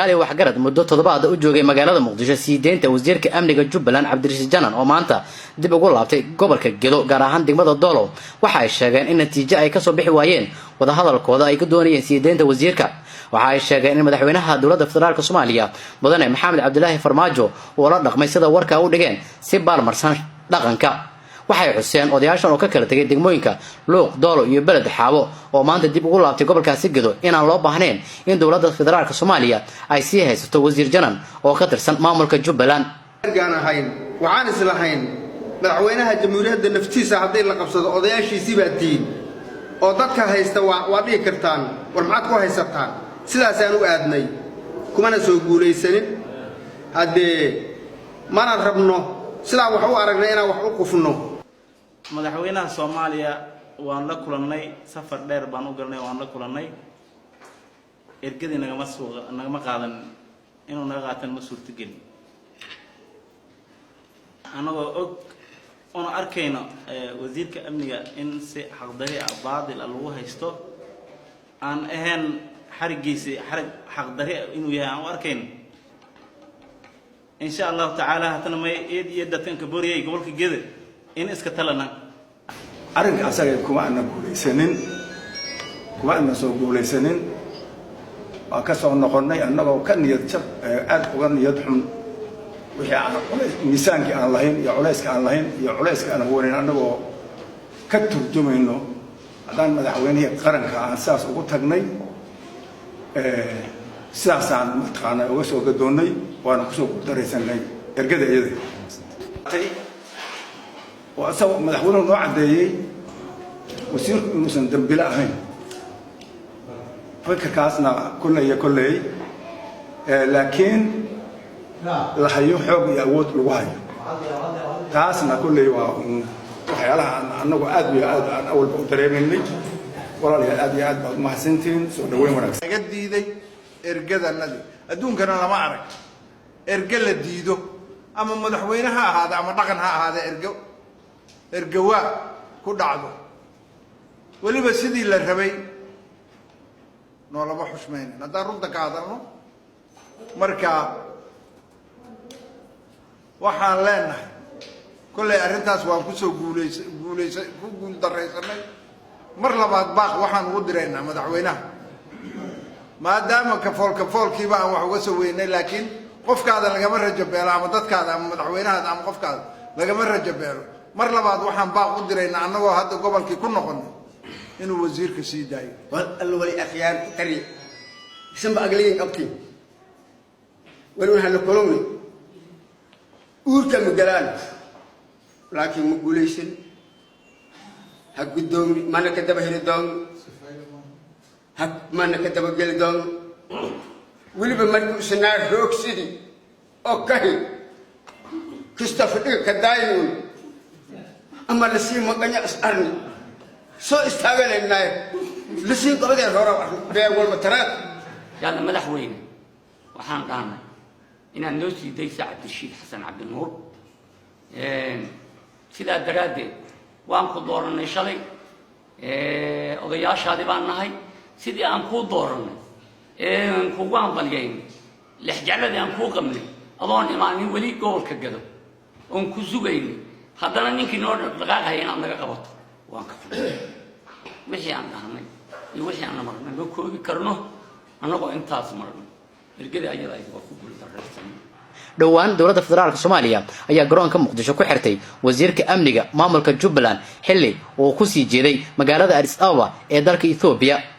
Odayaal waxgarad muddo toddobaad u joogay magaalada Muqdisho sii deynta wasiirka amniga Jubbaland, Cabdirashiid Janan, oo maanta dib ugu laabtay gobolka Gedo, gaar ahaan degmada Doolow, waxa ay sheegeen in natiijo ay kasoo bixi waayeen wadahadalkooda ay ku doonayeen sii deynta wasiirka. Waxa ay sheegeen in madaxweynaha Dowladda Federaalka Soomaaliya, mudane Maxamed Cabdilaahi Farmaajo, uu la dhaqmay, sida warka u dhigeen, si baalmarsan dhaqanka. Waxay xuseen odayaashan oo ka kala tegay degmooyinka Luuq, Doolo iyo Beled Xaabo oo maanta dib ugu laabtay gobolkaasi Gedo inaan loo baahnayn in Dowladda Federaalka Soomaaliya ay sii haysato wasiir Janan oo ka tirsan maamulka Jubbaland. Gaan ahayn, waxaan islahayn madaxweynaha jamhuuriyadda naftiisa hadday la qabsado, odayaashiisii baa diin oo dadka haysta waa dhihi kartaan, war maxaad ku haysataan? Sidaasaan u aadnay, kumana soo guulaysanin. Haddee mana rabno sidaan wax u aragnay inaan wax u qufno. Madaxweynaha Soomaaliya waan la kulannay, safar dheer baan u galnay, waan la kulannay. Ergadii nagama soo nagama qaadan, inuu naga qaatan ma suurtogelin. Annagoo og una arkayno wasiirka amniga in si xaqdari ah, baadil ah lagu haysto, aan ahayn xariggiisi xarig xaqdari ah inuu yahay aan u arkayno, insha Allahu tacaala. Haddana may eed iyo dadkanka boriyay gobolka Geda in iska talana. Arrinka asaga kuma ana guulaysanin, kuma ana soo guulaysanin. Waan ka soo noqonnay annagoo ka niyad jab, aada uga niyad xun. Wixii aan culays, miisaankii aan lahayn iyo culayska aan lahayn iyo culayska aan wanayn, annagoo ka turjumayno haddaan madaxweynihii qaranka aan sidaas ugu tagnay, sidaasaan mataqaanaa uga soo gadoonnay, waana kusoo guuldaraysanay ergada iyada oo isagoo madaxweynuhu noo caddeeyey wasiirku inuusan dambile ahayn. Fikirkaasna kolley iyo kolley, laakiin la hayo xoog iyo awood lagu hayo. Taasna kolley waa waxyaalaha aan annagu aad iyo aad aan awalba u dareemaynay. Walaalayaal, aad iyo aad baad umahadsantihiin, soo dhaweyn wanaagsan. Naga diiday ergadanadii. Adduunkana lama arag erge la diido, ama madaxweyne ha ahaada ama dhaqan ha ahaada, ergo ergawaa ku dhacdo, weliba sidii la rabay noolama xushmaynin, haddaan runta ka hadalno. Marka waxaan leenahay, kollay arrintaas waan kusoo guulays guulaysa ku guul daraysanay. Mar labaad baaq waxaan ugu diraynaa madaxweynaha, maadaama kafool kafoolkiiba aan wax uga soo weynay, laakiin qofkaada lagama rajo beelo, ama dadkaada ama madaxweynahaada ama qofkaada lagama rajo beelo. Mar labaad waxaan baaq u diraynaa, annagoo hadda gobolkii ku noqonay, inuu wasiirka sii daayo. Wal alla wali akhyaar tari isanba aglayin qabti wali hala kolowni uurka ma galaan, laakiin ma guulaysan. Ha guddoomi, mana ka daba heli doono, ha mana ka dabageli doono. Weliba markii usanaa roogsidii oo kahi kista fadhiga ka daaynuun ama lasii maqanya is arni soo istaaganaynaaye lasii qabadee hore bee walba taraad. Yaalla madaxweyne, waxaan dhahnay inaad noo sii daysa Cabdirashiid Xasan Cabdinuur. Sidaa daraaddeed waan ku doorannay shalay, odayaashaadi baan nahay. Sidii aan kuu doorannay, aan kugu hambalyaynay, lexjecladii aan kuu qabnay, adoon imaanin weli gobolka Gado oon ku sugaynay, haddana ninkii noo dhaqaaqhaya inaad naga qabato, waan ka xunay. Wixii aan dhahnay iyo wixii aan marnay ma koobi karno. Annagoo intaas marnay, ergada ayada waa ku guuldaraysan. Dhowaan Dowladda Federaalka Soomaaliya ayaa garoonka Muqdisho ku xirtay wasiirka amniga maamulka Jubbaland xilli uu kusii jeeday magaalada Addis Ababa ee dalka Ethoobiya.